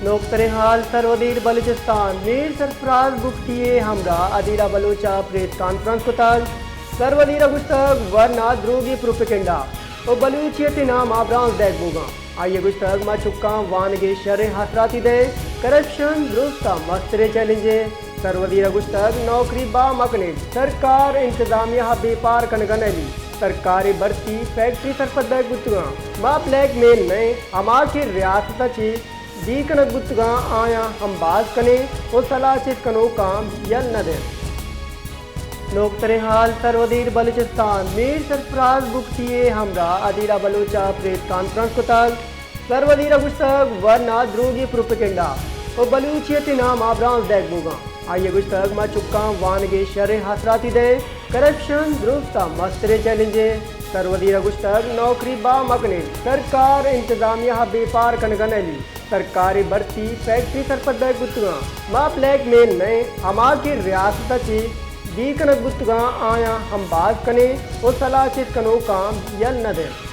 نوکتریں حال، سروزیر بلوچستان میر سرفراز بگٹی ءِ ہمراہ ادیلہ بلوچ ءَ پریس کانفرنس کتگ۔ سروزیر ءَ گوشتگ، ورنا دروگی پروپیگنڈا ءُ بلوچیت ءِ نام ءَ برانز دئیگ بوگاں۔ آئی ءَ گوشتگ، ما چکاں وانگ ءِ شریں آسراتی دئیں، کرپشن درست ءَ مستریں چیلنجے۔ سروزیر ءَ گوشتگ، نوکری بہا مکنیت، سرکار انتظامیہ ءَ بے پار کنگ ءَ نئیلیت۔ سرکار ءِ بھرتی فیکٹری سرپد دئیگ بوتگاں۔ ما بلیک میل نہ ایں، ہما کہ ریاست ءَ چہ دیگ کنگ بوتگاں، آیاں ہمباز کنیں ءُ سلاہ چست کنوکاں یل نہ دئیں۔ نوکتریں حال، سروزیر بلوچستان میر سرفراز بگٹی ءِ ہمراہ ادیلہ بلوچ ءَ پریس کانفرنس کتگ۔ سروزیر ءَ گوشتگ، ورنا دروگی پروپیگنڈا ءُ بلوچیت ءِ نام ءَ برانز دئیگ بوگاں۔ آئی ءَ گوشتگ، ما چکاں وانگ ءِ شریں آسراتی دئیں، کرپشن درست ءَ مستریں چیلنجے۔ سروزیر ءَ گوشتگ، نوکری بہا مکنیت، سرکار انتظامیہ ءَ بے پار کنگ ءَ نئیلیت۔ سرکار ءِ بھرتی فیکٹری سرپد دئیگ بوتگاں۔ ما بلیک میل نہ ایں، ہما کہ ریاست ءَ چہ دیگ کنگ بوتگاں، آیاں ہمباز کنیں ءُ سلاہ چست کنوکاں یل نہ دئیں۔